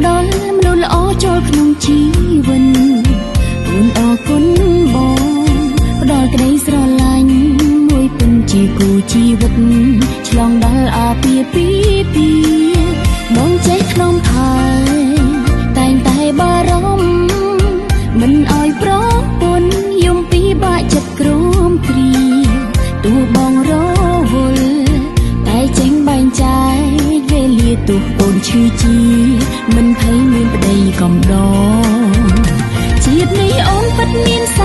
ផ្ដល់មនុស្សល្អចូលក្នុងជីវិតអូនអរគុណបងផ្ដល់ក្តីស្រឡាញ់មួយពិនជាគូជីវិតឆ្លងដល់អាពាហ៍ពិពាហ៍បងចេះធ្នមថែតែងតែបារម្ភមិនឲ្យប្រពន្ធយំពីបាក់ចិត្តក្រមគ្រាទោះបងរវល់តែចេញបែងចែកវេលាទោះអូនឈឺជាមិនភ័យមានប្តីកំដរជាតិនេះអូនពិតមានស